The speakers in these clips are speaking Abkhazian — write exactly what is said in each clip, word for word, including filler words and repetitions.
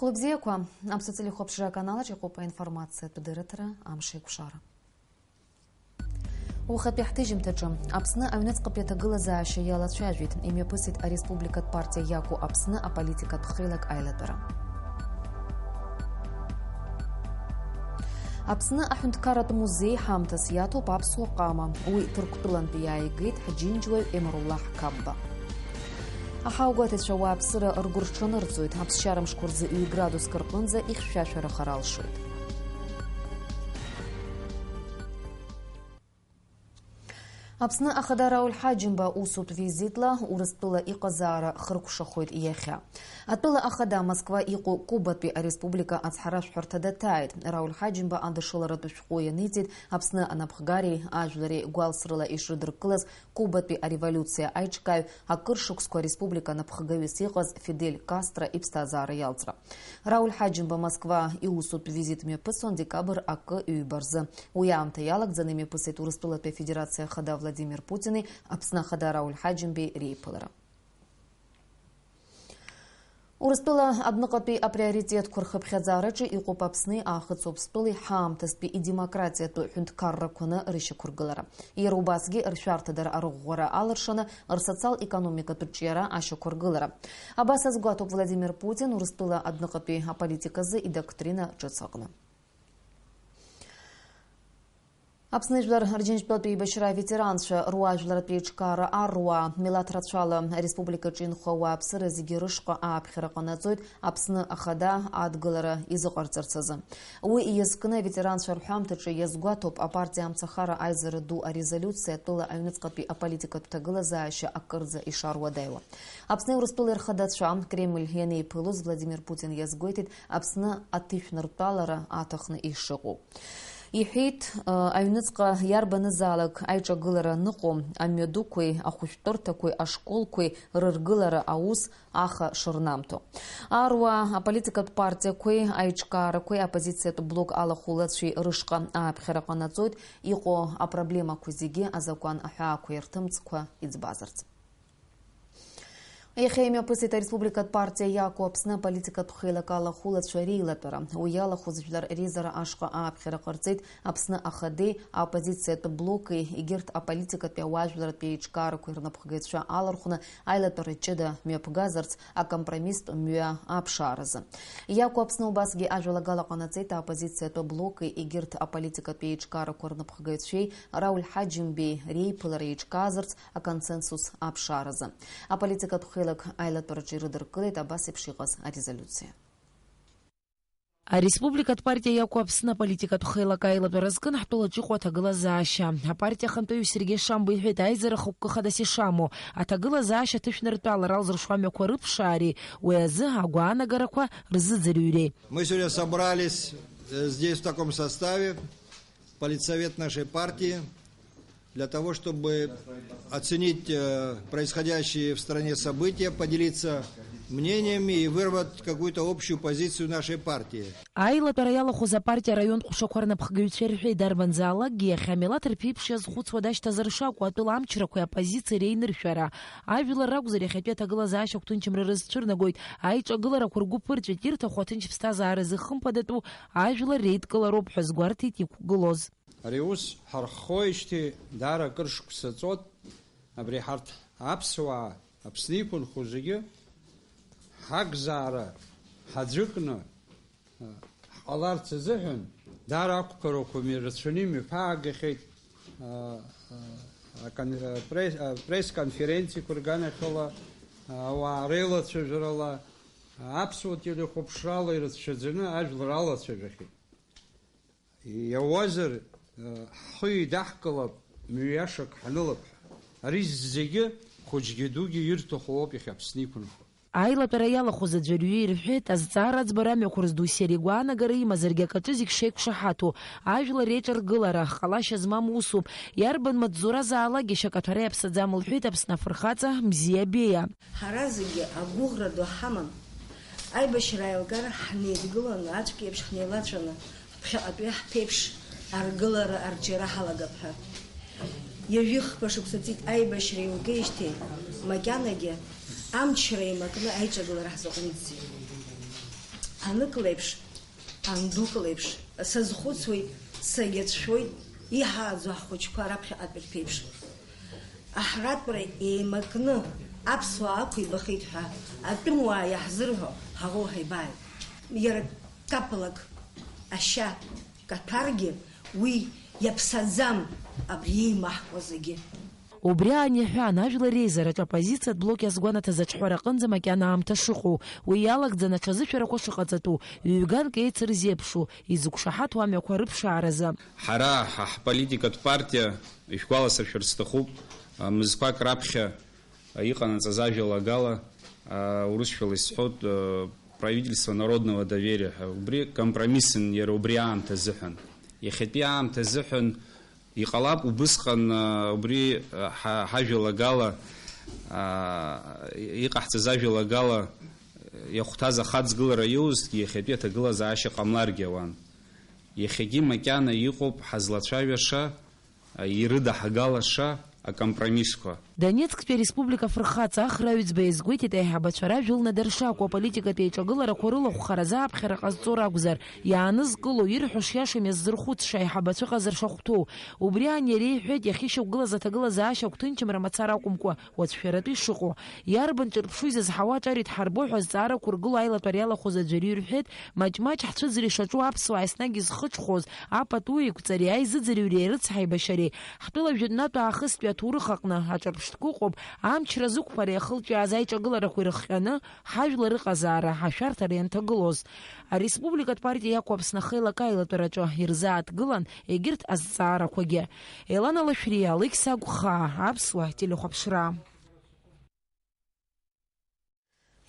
Хәылбзиақәа, Аԥсуа телехәаԥшра аканалаҿ иҟоуп аинформациатә дырраҭара «Амшеиқәшара». Уахатәи ҳҭыжьымҭаҿы Аԥсны аҩныҵҟатәи аҭагылазаашьа иалацәажәеит, имҩаԥысит ареспубликатә партиа иаку Аԥсны аполитикатә хеилак аилатәара. Аԥсны аҳәынҭқарратә музеи ҳамҭас иаҭоуп аԥсуа ҟама. Уи Ҭырқәтәылантәи иааигеит ҳџьынџьуаҩ Емруллаҳ Қапба. Аҳауагәаҭаҩцәа ауааԥсыра ргәы рҽанырҵоит, аԥсшьара мшқәа рзы ҩ-градуск рҟынӡа ихьшәашәара харалшоит. Аԥсны ахада Рауль Ҳаџьымба усутә визитла Урыстәыла иҟазаара хыркәшахоит иахьа. Атәыла ахада Москва иҟоу Кубатәи ареспублика ацҳаражәҳәарҭа даҭааит. Рауль Ҳаџьымба адышшыларатә шәҟәы ианиҵеит Аԥсны анапхгареи ажәлари гәалсрыла ишрыдыркылаз Кубатәи ареволиуциа аиҿкааҩ, акыр шықәсқәа ареспублика анапхгаҩыс иҟаз Фидель Кастро иԥсҭазаара иалҵра. Рауль Ҳаџьымба Москва иусутә визит мҩаԥысуан декабр акы ҩба рзы. Уи аамҭа иалагӡаны имҩаԥысит Урыстәылатәи Афедерациа Ахада Владимир Путини Аԥсны Ахада Рауль Ҳаџьымбеи реиԥылара. Урыстәыла адәныҟатәи априоритетқәа рхыԥхьаӡараҿы иҟоуп Аԥсни Аахыҵ Урыстәылеи ҳаамҭазтәи идемократиатәу ҳәынҭқаррақәаны рышьақәыргылара. Иара убасгьы ршәарҭадара арӷәӷәара алыршаны рсоциал-економикатә ҿиара ашьақәыргылара. Абас азгәаҭоуп Владимир Путин Урыстәыла адәныҟатәи аполитиказы идоктрина ҿыц аҟны. Аԥсны жәлар Рџьынџьтәылатә еибашьра аветеранцәа руаажәларратә еиҿкаара аруаа, милаҭ рацәала ареспубликаҿы инхо ауааԥсыра зегьы рышҟа ааԥхьара ҟанаҵоит Аԥсны Ахада адгылара изыҟарҵарц азы. Уи иазкны аветеранцәа рҳәамҭаҿы иазгәаҭоуп апартиа амцахара аизара ду арезолиуциа атәыла аҩныҵҟатәи аполитикатә ҭагылазаашьа акырӡа ишаруадаҩуа. Аԥсни Урыстәылеи рхадацәа Кремль ианеиԥылоз Владимир Путин иазгәеиҭеит Аԥсны аҭышәныртәалара аҭахны ишыҟоу. Иҳәеит, аҩныҵҟа иарбанызаалак аиҿагылара аныҟоу, амҩадуқәеи, ахәышәтәырҭақәеи, ашколқәеи рыргылара аус аха шырнамҭо. Аруаа аполитикатә партиақәеи, аиҿкаарақәеи, аоппозициатә блок алахәылацәеи рышҟа ааԥхьара ҟанаҵоит, иҟоу апроблемақәа зегьы азакәан аҳәаақәа ирҭымҵқәа иӡбазарц. Иахьа имҩаԥысит ареспубликатә партиа иаку Аԥсны аполитикатә хеилак алахәылацәа реилатәара. Уи иалахәыз жәлар реизара ашҟа ааԥхьара ҟарҵеит Аԥсны Ахадеи аоппозициатә блоки, егьырҭ аполитикатәи ауаажәларратәи еиҿкаарақәеи рнапхгаҩцәа алархәны аилатәара ҷыда мҩаԥгазарц акомпромисстә мҩа аԥшааразы. Иаку Аԥсны убасгьы ажәалагала ҟанаҵеит аоппозициатә блоки егьырҭ аполитикатәи еиҿкаарақәа рнапхгаҩцәеи Рауль Ҳаџьымбеи реиԥылара еиҿкаазарц аконсенсус аԥшааразы. Аполитикатә хеилак аилатәараҿы ирыдыркылеит абас еиԥш иҟаз арезолиуциа. Ареспубликатә партиа иаку Аԥсны аполитикатә хеилак аилатәара зкын ҳтәылаҿы иҟоу аҭагылазаашьа. Апартиа ахантәаҩы Сергеи Шамба иҳәеит, аизара хықәкы хадас ишамоу, аҭагылазаашьа аҭышәныртәалара алзыршо амҩақәа рыԥшаареи уи азы агәаанагарақәа рзыӡырҩреи. Мы сегодня собрались, э, здесь в таком составе, политсовет нашей партии, для того, чтобы оценить, э, происходящие в стране события, поделиться мнениями и выработать какую-то общую позицию нашей партии. Аилатәара иалахәыз апартиа араионтә ҟәшақәа рнапхгаҩцәа ирҳәеит, дарбанзаалакгьы иахьа амилаҭ рԥеиԥш иазхәыцуа дашьҭазар шакәу атәыла амчрақәеи аоппозициеи реиныршәара, ажәлар ракәзар иахьатәи аҭагылазаашьа агәҭынчымра рызцәырнагоит, аиҿагыларақәа ргәы ԥырҵәеит, ирҭаху аҭынч ԥсҭазаара зыхымԥадатәу ажәлар реидкылароуп ҳәа азгәарҭеит иқәгылоз. Ари аус ҳарххоижьҭеи даара акыр шықәса ҵуеит. Абри ҳарҭ аԥсуаа, Аԥсны иқәынхо зегьы, ҳакзаара ҳаӡәыкны, ҳҟаларц азыҳәан, даара ақәԥарақәа рацәаны имҩаԥаагахьеит, а, а, акон-, а, пресс-, а, пресс-конференциақәа рганахьала, а, ауаа реилацәажәарала, а, аԥсуа телехәаԥшрала ирацәаӡаны ажәлар алацәажәахьеит. Иауазар, ҳхы еидаҳкылап, мҩашак ҳанылап ҳәа. Ари зегьы хәыҷгьы дугьы ирҭаху ауп иахьа Аԥсны иқәынхо. Аилатәара иалахәыз аӡәырҩы ирҳәеит, азҵаара аӡбара амҩақәа рзы досиа игәаанагара имазаргьы акаҿы зегь шеиқәшаҳаҭу, ажәлар реиҿаргылара ҟалашьа змам усуп, иарбан маҵзуразаалак ишьакаҭәара иаԥсаӡам, лҳәеит Аԥсны афырхаҵа Мзиа Беиа. Ҳара зегьы агәыӷра ду ҳаман. Аибашьра аилгар ҳнеидгыланы, аӡәк иеиԥш ҳнеилаҵәаны, ҳԥхьаҟатәи ҳԥеиԥш аргылара арҿиара ҳалагап ҳәа. Ҩажәи хԥа шықәса ҵит аибашьра еилгеижьҭеи, макьанагьы амчра еимакны аиҿагылара ҳзаҟәымҵӡеит. Анык леиԥш, андук леиԥш, сазхәыцуеит, сагьацәшәоит, иҳааӡо ҳхәыҷқәа раԥхьаҟатәи рԥеиԥш. Аҳратәра еимакны аԥсуаа ақәибахеит ҳәа атәымуаа иаҳзырҳәо ҳаӷоу ҳаибааит. Иара каплак ашьа каҭәаргьы уи иаԥсаӡам, абри еимаҳкуа зегьы. Убри аан иҳәан, ажәлар реизараҿы аоппозициатә блок иазгәанаҭаз аҿҳәара аҟынӡа макьана аамҭа шыҟоу, уи иалагӡаны аҽазышәарақәа шыҟаҵатәу, ҩганк еицырзеиԥшу, изықәшаҳаҭу амҩақәа рыԥшааразы. Ҳара, ҳа ҳполитикатә партиа, ишәгәаласыршәар сҭахуп, мызқәак раԥхьа иҟанаҵаз ажәалагала, урысшәала исҳәоит, правительство народного доверия ҳәа, убри компромиссын иара убри аамҭа азыҳәан. Иахьатәи аамҭа азыҳәан иҟалап, убысҟан, а, убри, а, ҳа-, ҳажәалагала, а, иҟаҳҵаз ажәалагала иахәҭаз ахаҵгылара иоузҭгьы иахьатәи аҭагылазаашьа ҟамларгьы ауан. Иахьагьы макьана иҟоуп ҳазлацәажәаша, а, ирыдаҳгалаша акомпромиссқәа. Донецктәи ареспублика афырхаҵа Ахра Аҩӡба иазгәеиҭеит, аиҳабацәа ражәылнадара шакәу, аполитикатә еиҿагыларақәа рылахәхаразы аԥхьара ҟазҵо ракәзар, иаанызкыло, ирҳәо шиашам иаздырхәыцша аиҳабацәа ыҟазар шахәҭоу. Убри аан иара иҳәеит, иахьышьақәгылаз аҭагылазаашьа агәҭынчымра мацара акәымкәа, уацәшәаратәы ишыҟоу. Иарбан ҿырԥшуи зызҳауа аҿар идҳарбо ҳәа азҵаарақәа ргылоу аилатәара иалахәыз аӡәырҩы рҳәеит, маҷ-маҷ ҳцәыӡра ишаҿу аԥсуаа еснагь изхыҽхәоз апату еиқәҵареи аизыӡырҩреи рыцҳаибашьареи, ҳтәыла жәытәнатә аахыстҩы аҭоурых аҟны аҿырԥштәқәа ыҟоуп, амчра зықәԥара иахылҿиааз аиҿагыларақәа ирыхҟьаны, ҳажәлар рыҟазаара ашәарҭара ианҭагылоз. Ареспубликатә партиа иақәу Аԥсны ахеилак аилатәараҿы ирзааҭгылан егьырҭ азҵаарақәагьы. Елана Лашәриа, Алықьса Агәхаа, Аԥсуа телехәаԥшра.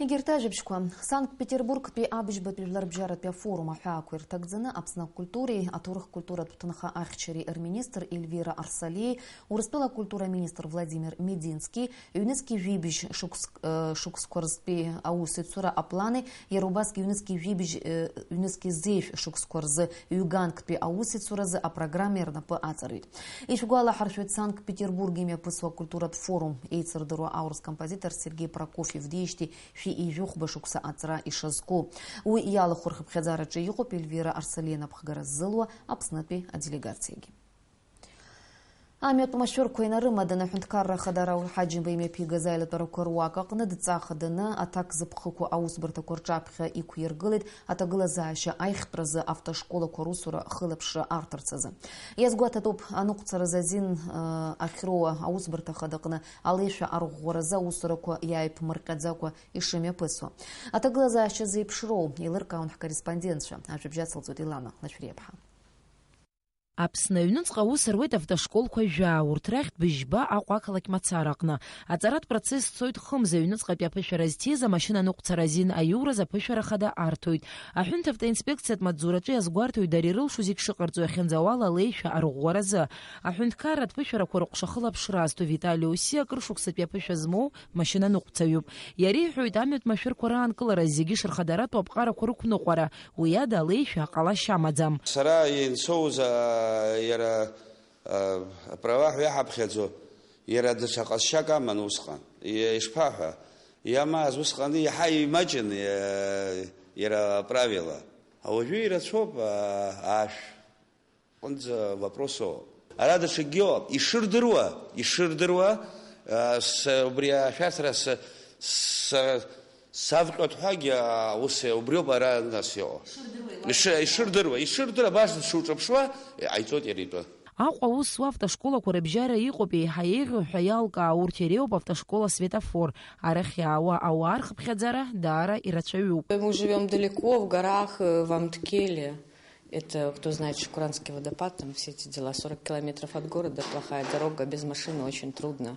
Егьырҭ ажәабжьқәа. Санкт-Петербургтәи абыжьбатәи жәларбжьаратәи афорум аҳәаақәа ирҭагӡаны Аԥсны акультуреи аҭоурых-культуратә ҭынха ахьчареи рминистр Ельвира Арсалиеи Урыстәыла акультура аминистр Владимир Медински ҩнызқьи жәибжь шықәс-, э, шықәсқәа рзтәи аусеицура аплани, иара убасгьы ҩнызқьи жәибжь, э, ҩнызқьи зеижә шықәсқәа рзы ҩганктәи аусеицуразы апрограммеи рнапы аҵарҩит. Ишәгәалаҳаршәоит, Санкт-Петербург имҩаԥысуа акультуратә форум еицырдыруа аурыс композитор Сергеи Прокофиев диижьҭеи шәи ижәохәба шықәса аҵра ишазку. Уи иалахәу рхыԥхьаӡараҿы иҟоуп Ельвира Арсалиа напхгара ззылуа Аԥснытәи аделегациагьы. Амҩатә машәырқәа инарымаданы аҳәынҭқарра ахада Рауль Ҳаџьымба имҩаԥигаз аилатәарақәа руак аҟны дҵа хаданы аҭак зыԥхықәу аусбарҭақәа рҿаԥхьа иқәиргылеит аҭагылазаашьа аихтәразы автошколақәа русура хылаԥшра арҭарц азы. Иазгәаҭатәуп, аныҟәцаразы азин, ы, ахьроуа аусбарҭа ахадаҟны алеишәа арӷәӷәаразы аусурақәа иааиԥмырҟьаӡакәа ишымҩаԥысуа. Аҭагылазаашьа зеиԥшроу еилыркаауан ҳкорреспондентцәа. Ажәабжь ацылҵоит Елана Лашәриаԥҳа. Аԥсны аҩныҵҟа аус руеит автошколқәа жәаа, урҭ рахьтә быжьба Аҟәа ақалақь мацара аҟны. Аҵаратә процесс цоит хымз, аҩныҵҟатәи аԥышәара зҭиз амашьына аныҟәцара азин аиураз аԥышәара хада арҭоит. Аҳәынҭ автоинспекциатә маҵзураҿы иазгәарҭоит дара ирылшо зегь шыҟарҵо иахьынӡауала алеишәа арӷәӷәаразы. Аҳәынҭқарратә ԥышәарақәа рыҟәша хылаԥшра азҭо Витали Уси акыр шықәсатәи аԥышәа змоу машьынаныҟәцаҩуп. Иара иҳәоит, амҩатә машәырқәа раанкылара зегьы шырхадаратәу аԥҟарақәа рықәныҟәара, уи ада алеишәа ҟалашьа амаӡам. Сара иансоуз, а, иара, а, аправа ҳәа иаҳаԥхьаӡо, иара даҽа ҟазшьак аман усҟан. И-, ишԥаҳәа? Иамаз усҟан иаҳа имаҷын, иа-, иара аправила. Уажәы ирацәоуп, а, ашә. Ҟынӡа вопрос ыҟоуп. Ара даҽакгьы ыҟоуп. Ишырдыруа, ишырдыруа, а, с-, убри ашәарҭара с-, с-, савҟьоит ҳәагьы, а, ус, убриоуп ара нас иҟоу. Ишырдыруа, ишырдыруа, ишырдыруа, абас дшуҿаԥшуа, ҟаиҵоит иара итәы. Аҟәа аус зуа автошколақәа рыбжьара иҟоуп еиҳа еиӷьу ҳәа иалкаау, урҭ иреиуоуп автошкола светофор. Арахь иаауа ауаа рхыԥхьаӡара даара ирацәаҩуп. Мы живём далеко, в горах, э, в Амткеле. Это, кто знает Шукранский водопад, там все эти дела. Сорок километров от города, плохая дорога, без машины очень трудно.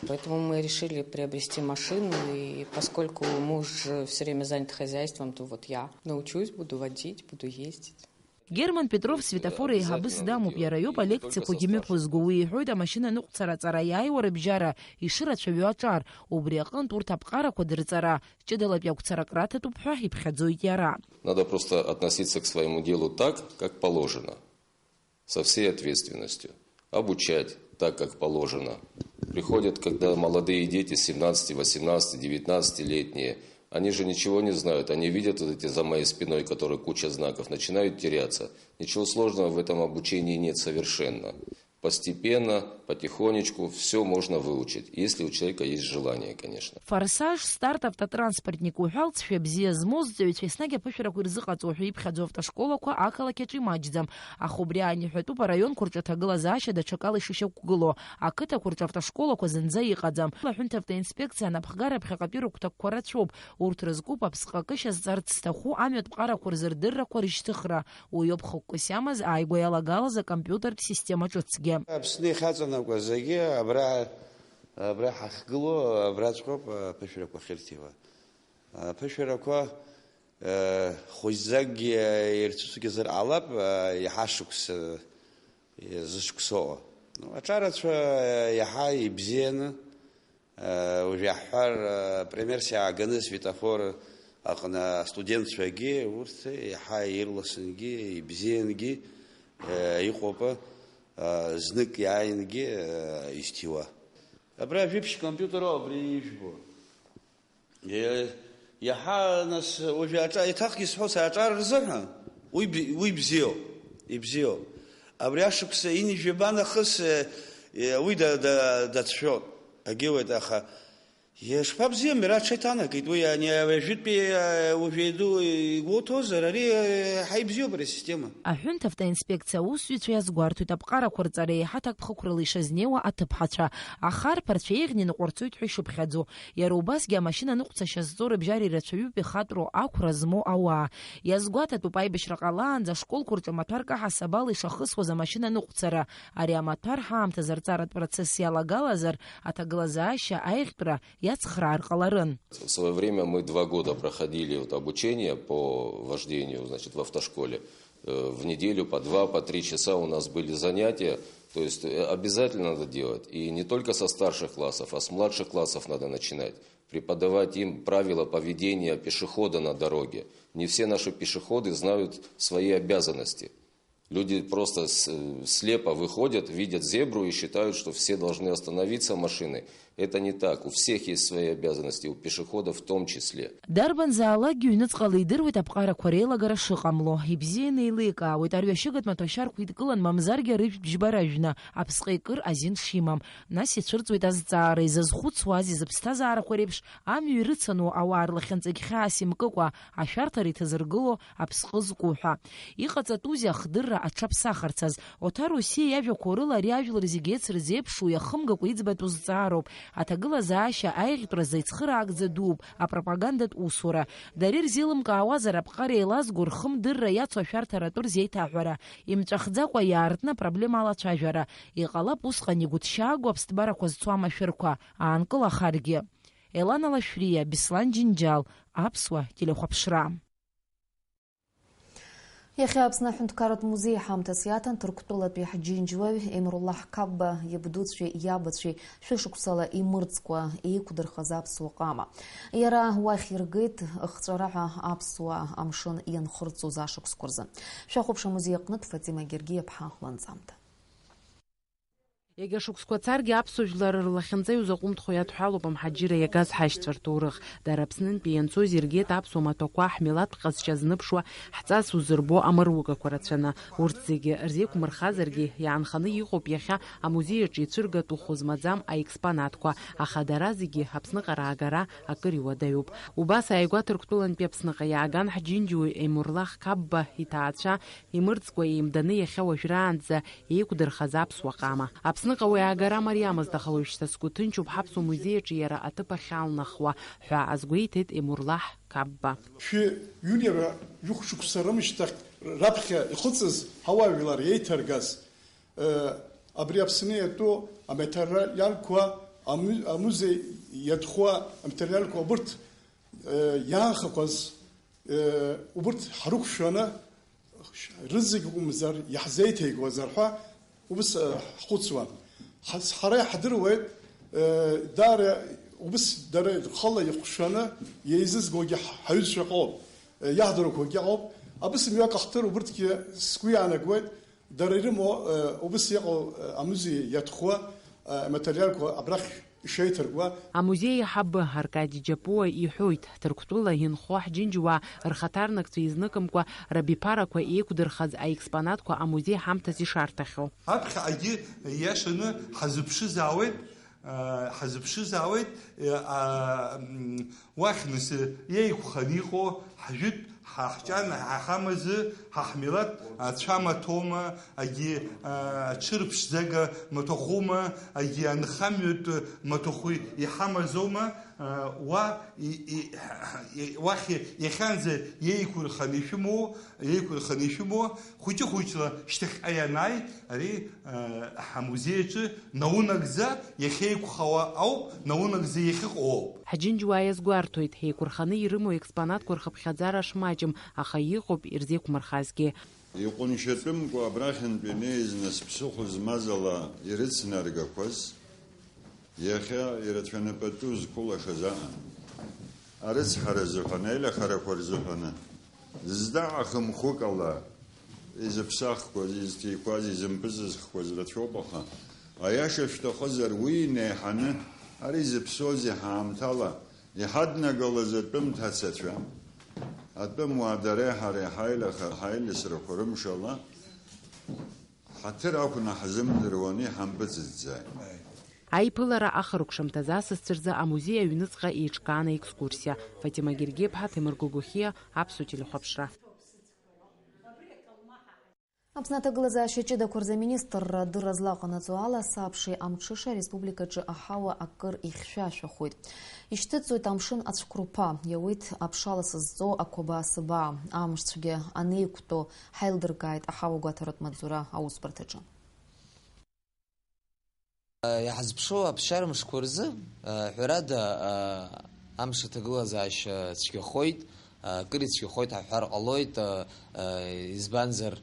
Поэтому мы решили приобрести машину, и поскольку муж всё время занят хозяйством, то вот я научусь, буду водить, буду ездить. Герман Петров светофор еиҳабыс дамоуп, иара иоуп алекциақәагьы мҩаԥызго. Уи иҳәоит, амашьына ныҟәцара аҵара иааиуа рыбжьара ишырацәаҩу аҿар. Убри аҟынтә урҭ аԥҟарақәа дырҵара ҷыдалатәи агәцарак раҭатәуп ҳәа иԥхьаӡоит иара. Надо просто относиться к своему делу так, как положено, со всей ответственностью, обучать так, как положено. Приходят, когда молодые дети, семнадцати, восемнадцати, девятнадцатилетние, Они же ничего не знают, они видят вот эти за моей спиной, которые куча знаков, начинают теряться. Ничего сложного в этом обучении нет совершенно. Постепенно, потихонечку все можно выучить, если у человека есть желание, конечно. Форсаж, старт автотранспортник уҳәа алҵшәа бзиа змоу зҵаҩцәа еснагь аԥышәарақәа ирзыҟаҵоу ҳәа иԥхьаӡоу автошколақәа ақалақь аҿы имаҷӡам. Аха убри аан иҳәатәуп араионқәа рҿы аҭагылазаашьа даҽакала ишышьақәгылоу. Ақыҭақәа рҿы автошколақәа зынӡа иҟаӡам. Аҳәынҭавтоинспекциа анапхгара аԥхьаҟатәи рыгәҭакқәа рацәоуп. Урҭ рызкуп аԥсҟакышьа зҵарц зҭаху амҩатә ҟарақәа рзы рдыррақәа рышьҭыхра. Уи ауп хықәкыс иамаз ааигәа иалагалаз акомпиутертә система ҿыцгьы. Аԥсны ихаҵанакуа зегьы абра, абра ҳахьгылоу, абраҵәҟьоуп аԥышәарақәа ахьырҭиуа. Аԥышәарақәа, э, хәыҷӡакгьы ирцәыцәгьазар ҟалап, э, иаҳа шықәса, э, зышықәсоу. Аҿарацәа, э, иаҳа ибзианы, Уажә иаҳҳәар, примерс иааганы светофор аҟны астудентцәагьы, урҭ иаҳа ирласынгьы, ибзиангьы иҟоуп, знык иааингьы изҭиуа. Абра жәиԥшь компиутероуп абри ижәбо. Иаҳа, нас, уажә аҿа-, еиҭахгьы исҳәо саҿар рзыҳәа, уи б-, уи бзиоуп, ибзиоуп. Абри ашықәса ҩажәи жәаба нахыс, э, э, уи да-, да-, дацәшәоит, агьиуеит, аха, ишԥабзиам, иара аҽеиҭанакит, уи ани, уажәытәи, э, уажә еиду игәоуҭозар, ари, э, ҳаибзиоуп ари асистема. Аҳәынҭ автоинспекциа аусзуҩцәа иазгәарҭоит аԥҟарақәа рҵара еиҳа ҭакԥхықәрала ишазнеиуа аҭыԥҳацәа. Аха арԥарцәа еиӷьны иныҟәарцоит ҳәа ишыԥхьаӡо. Иара убасгьы амашьына ныҟәцашьа зҵоу рыбжьара ирацәаҩуп ихатәроу ақәра змоу ауаа. Иазгәаҭатәуп, аибашьра ҟалаанӡа ашколқәа рҿы амаҭәар каҳасабала ишахысуаз амашьына ныҟәцара. Ари амаҭәар ҳаамҭазы арҵаратә процесс иалагалазар, аҭагылазаашьа аиӷьтәра иацхраар ҟаларын. В свое время мы два года проходили вот обучение по вождению, значит, в автошколе. Э, в неделю по два, по три часа у нас были занятия. То есть, э, обязательно надо делать. И не только со старших классов, а с младших классов надо начинать. Преподавать им правила поведения пешехода на дороге. Не все наши пешеходы знают свои обязанности. Люди просто с-, слепо выходят, видят зебру и считают, что все должны остановиться машины. Это не так. У всех есть свои обязанности, у пешехода в том числе. Дарбанзаалакгьы ҩныҵҟала идыруеит аԥҟарақәа реилагара шыҟамло. Ибзианы еиликаауеит, арҩашьыгатә маҭәашьарқәа идкылан, мамзаргьы арыжәтә џьбаражәны, аԥсҟы икыр азин шимам. Нас ицәырҵуеит азҵаара, изазхәыцуазеи зыԥсҭазаарақәа реиԥш амҩа ирыцану ауаа рлахьынҵагь хьаас имкыкәа, ашәарҭара иҭазыргыло аԥсҟы зку ҳәа. Иҟаҵатәузеи ахдырра аҽаԥсахырцаз? Оҭар Осиа иажәақәоу рыла ари ажәлар зегьы еицырзеиԥшу, иахымгакәа иӡбатәу зҵаароуп. Аҭагылазаашьа аиӷьтәразы ицхыраагӡа дууп апропагандатә усура. Дара ирзеилымкаауазар аԥҟара еилазго рхымдырра иацу ашәарҭаратә рзеиҭаҳәара. Имҵәахӡакәа иаартны апроблема алацәажәара. Иҟалап усҟан игәыҭшьаагоу аԥсҭбарақәа зцу амашәырқәа аанкылахаргьы. Елана Лашәриа, Беслан Џьынџьал, Аԥсуа телехәаԥшра. Иахьа Аԥсны аҳәынҭқарратә музеи ҳамҭас иаҭан Ҭырқәтәылатәи ҳџьынџьуаҩ Емруллаҳ Қапба иабдуцәеи иабацәеи шәышықәсала имырӡкәа еиқәдырхаз аԥсуа ҟама. Иара уахь иргеит, хҵәара ҳәа аԥсуаа амшын ианхырҵоз ашықәсқәа рзы. Шәахәаԥш амузеи аҟнытә Фатима Гергиаԥҳа ланҵамҭа. Егьа шықәсқәа царгьы аԥсуа жәлар рлахьынҵа иузаҟәымҭхо иадҳәалоуп амҳаџьырра иагаз ҳашьцәа рҭоурых. Дара Аԥснынтәи ианцоз иргеит аԥсуа маҭәақәа ҳмилаҭтә ҟазшьа зныԥшуа, ҳҵас узырбо амыругақәа рацәаны. Урҭ зегьы рзеиқәмырхазаргьы, иаанханы иҟоуп иахьа амузеи аҿы ицәыргатәу хәы змаӡам аекспонатқәа, аха дара зегьы Аԥсныҟа раагара акыр иуадаҩуп. Убас ааигәа Ҭырқәтәылантәи Аԥсныҟа иааган ҳџьынџьуаҩ Емурлах Қапба иҭаацәа имырӡкәа еимданы иахьа уажәраанӡа еиқәдырхаз аԥсуа ҟама. Аԥсныҟа уи аагара мариамызт, аха уажәшьҭа сгәы ҭынчуп ҳаԥсуа музеи аҿы иара аҭыԥ ахьалнахуа, ҳәа азгәеиҭеит Емурлаҳ Қапба. Шәи ҩынҩажәа жәохә шықәса рымышьҭахь раԥхьа ихыҵыз ҳауаажәлар еиҭаргаз, э, абри Аԥсны иатәу аматериалқәа, аму-, амузеи иатәхуа аматериалқәа убырҭ, э, иаанхақәаз, э, убырҭ ҳрықәшәаны, рызегь акәымзар, иаҳзеиҭеигозар ҳәа ус, э, ҳхәыцуан. Ҳа-, ҳара иаҳдыруеит, э, даара убыс дара рхала ихәшаны еизызгогьы ҳ-, ҳаҩызцәа ыҟоуп, э, иаҳдыруақәагьы ыҟоуп. Абыс мҩак ахҭыр убырҭгьы сгәы иаанагоит, дара ирымоу, э, убыс иҟоу, э, амузеи иатәхуа, э, аматериалқәа абрахь Ишеиҭаркуа. Амузеи аиҳабы Аркади Џьапуа иҳәоит, Ҭырқәтәыла инхо ҳџьынџьуаа рхаҭарнакцәа изныкымкәа рабиԥарақәа еиқәдырхаз аекспонатқәа амузеи ҳамҭас ишарҭахьоу. Аԥхьаҟагьы ииашаны ҳазыԥшызаауеит, а, ҳазыԥшызаауеит, а, м, уахь нас иеиқәханы иҟоу ҳжәытә, ҳа ҳҷан, ҳа ҳамазы, ҳа ҳмилаҭ ацәа маҭәоума, агьи, а, аҽырԥшӡага маҭәахәума, агьи анхамҩатә маҭәахәы иҳамазоума, а, уа, и, и, и, уахь иахьанӡа иеиқәырханы ишәымоу, иеиқәырханы ишәымоу, хәыҷы-хәыҷла шьҭахьҟа ианааи, ари, а, ҳамузеи аҿы наунагӡа иахьеиқәхауа ауп, наунагӡа иахьыҟоу ауп. Ҳџьынџьуаа иазгәарҭоит, еиқәырханы ирымоу експонатқәа рхыԥхьаӡара шмаҷым, аха иҟоуп ирзеиқәмырхазгьы. Иҟәыншьатәымкәа абрахьынтә инеиз, нас ԥсыхәа змаз ала ирыцнаргақәаз, иахьа ирацәаны пату зқәылашаз аан. Арыцҳара азыҳәан, аилахарақәа рзыҳәаны, зда ахымхәык ала изыԥсахқәаз, изҭиқәаз, изымпыҵызхқәаз рацәоуп, аха, аиаша шәҭахызар, уи инеиҳаны, ари зыԥсоузеи ҳаамҭала иҳаднагалаз атәым ҭацацәа, атәым уаа дара ҳареи ҳаилаха-, ҳаилысрақәа рымшала, ҳаҭыр ақәны ҳзымдыруаны иҳампыҵыҵзааит. Аиԥылара ахыркәшамҭазы асасцәа рзы амузеи аҩныҵҟа еиҿкаан аекскурсиа. Фатима Гергеиԥҳа, Ҭемыр Гогохиа, Аԥсуа телехәаԥшра. Аԥсны аҭагылазаашьа ҷыдақәа рзы аминистрра адырра злаҟанаҵо ала, асабшеи амҽышеи ареспубликаҿы аҳауа акыр ихьшәашәахоит. Ишьҭыҵуеит амшын ацәқәрԥа, иауеит аԥшалас зҵоу ақәабаа-сабаа. Амшцәгьа анеиқәтәо ҳаилдыркааит аҳауа гәаҭаратә маҵзура аусбарҭаҿы. Иаҳзыԥшу аԥсшьара мшқәа рзы, ҳәарада, амш аҭагылазаашьа цәгьахоит, акыр ицәгьахоит ҳәа ҳҳәар ҟалоит, избанзар,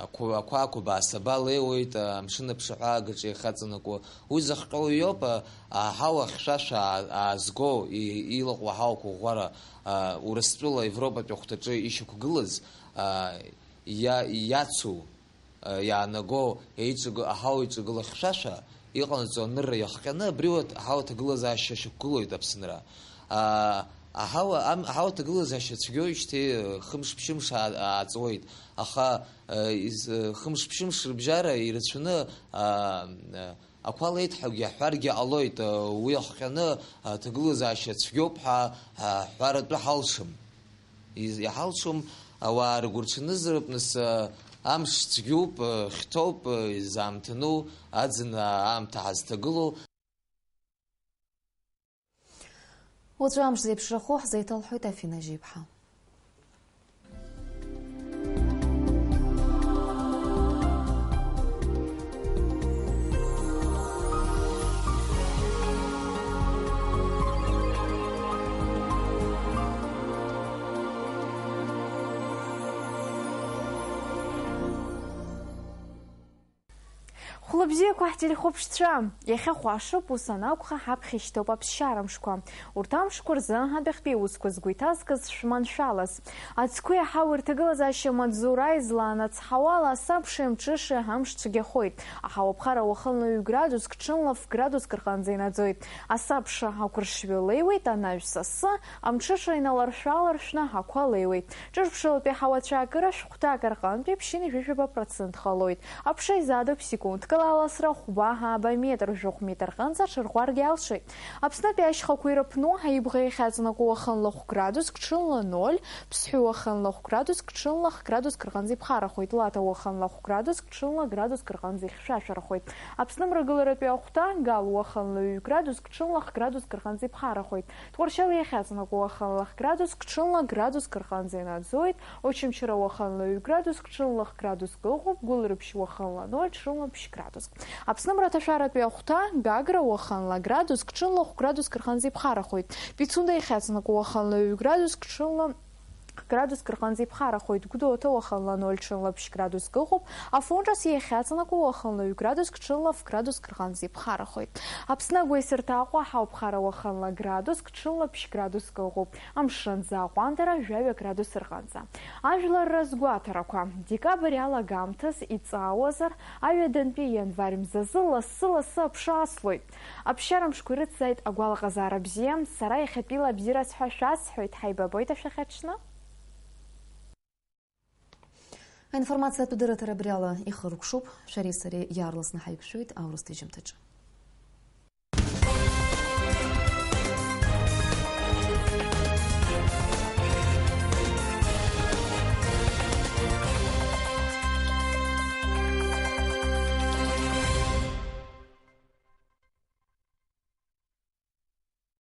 ақәа, ақәа-, ақәабаа-сабаа леиуеит, амшын аԥшаҳәа агаҿа иахьаҵанакуа. Уи зыхҟьо уиоуп, аҳауа хьшәашәа аазго, и-, илаҟәуа аҳауақәа ӷәӷәара, Урыстәыла Европатәи ахәҭаҿы ишьақәгылаз, иа-, иацу, иаанаго еиҿагы-, аҳауа иҿагыло хьшәашәа иҟанаҵо анырра иахҟьаны, абри уа аҳауа ҭагылазаашьа шьақәгылоит Аԥсынра. А, аҳауа, ам-, аҳауа ҭагылазаашьа цәгьоуижьҭеи, хымш-ԥшьымш аа-, ааҵуеит, аха, э, из-, э, хымш-ԥшьымш рыбжьара ирацәаны, а, э, ақәа леиҭҳәагьы аҳәаргьы ҟалоит, э, уи ахҟьаны аҭагылазаашьа цәгьоуп ҳәа, ҳәа ҳҳәар атәы ҳалшам. Из-, иҳалшом, ауаа ргәырҽанызароуп, нас, а, амш цәгьоуп, а, хьҭоуп, а, изаамҭану, аӡын, а, аамҭа ҳазҭагылоу. Уаҵәы амш зеиԥшрахо ҳзеиҭалҳәоит Афина Жьиԥҳа. Хәлыбзиақәа ҳтелехәаԥшцәа! Иахьа хәашоуп, ус анакәха, ҳаԥхьа ишьҭоуп аԥсшьара мшқәа. Урҭ амшқәа рзы адәахьтәи аусқәа згәы иҭазкыз шәманшәалаз. Ацқәеи аҳауеи рҭагылазаашьа маҵзура излаанацҳауа ала, асабшеи амҽышеи амш цәгьахоит. Аҳауа ԥхара уахынла ҩ градуск, ҽынла ф градуск рҟынӡа инаӡоит. Асабша ақәыршҩы леиуеит, анаҩс асы, амҽыша иналаршә-ааларшәны ақәа леиуеит. Ҿырԥшылатәи аҳауа цәаакыра шәҟәҭак рҟынтәи ԥшьынҩажәижәаба процент ҟалоит. Аԥша изаатуп секундк ала аласра хәба-ааба метр, жәохә метр рҟынӡа аҽырӷәӷәаргьы алшоит. Аԥснытәи ашьхақәа ирыԥну, Аибӷа иахьаҵанакуа уахынла хә градуск, ҽынла ноль, Ԥсҳәы уахынла хә градуск, ҽынла х градуск рҟынӡа иԥхарахоит, Лаҭа уахынла хә градуск, ҽынла градуск рҟынӡа ихьшәашәарахоит. Аԥсны мрагыларатәи ахәҭа, Гал уахынла ҩ градуск, ҽынла х градуск рҟынӡа иԥхарахоит. Тҟәарчал иахьаҵанакуа уахынла х градуск, ҽынла градуск рҟынӡа инаӡоит, Очамчыра уахынла ҩ градуск, ҽынла х градуск ыҟоуп, Гәылрыԥшь уахынла ноль, ҽынла ԥшь градуск. Аԥсны мраҭашәаратәи ахәҭа, Гагра уахынла градуск, ҽынла хә градуск рҟынӡа иԥхарахоит. Пицунда иахьаҵанакуа уахынла ҩ градуск, ҽынла Градуск рҟынӡа иԥхарахоит. Гәдоуҭа уахынла ноль, ҽынла ԥшь градуск ыҟоуп. Афон ҿац иахьаҵанакуа уахынла ҩ градуск, ҽынла ф градуск рҟынӡа иԥхарахоит. Аԥсны агәеисырҭа Аҟәа ҳауп, хара уахынла градуск, ҽынла ԥшь градуск ыҟоуп. Амшынӡы аҟәандара жәаҩа градус рҟынӡа. Ажәлар разгәаҭарақәа. Декабрь алагамҭаз иҵаауазар, аҩадантәи ианвар мзазы лассы-лассы аԥша аслоит. Аԥсшьара мшқәа ирыцзааит агәалаҟазаара бзиа, сара иахьатәила абзиараз ҳәа шәасҳәоит, ҳаибабоит ашәахьаҽны. Аинформациатә дырраҭара абри ала ихыркәшоуп, шәареи сареи иаарласны ҳаиқәшәоит аурыс ҭыжьымҭаҿы.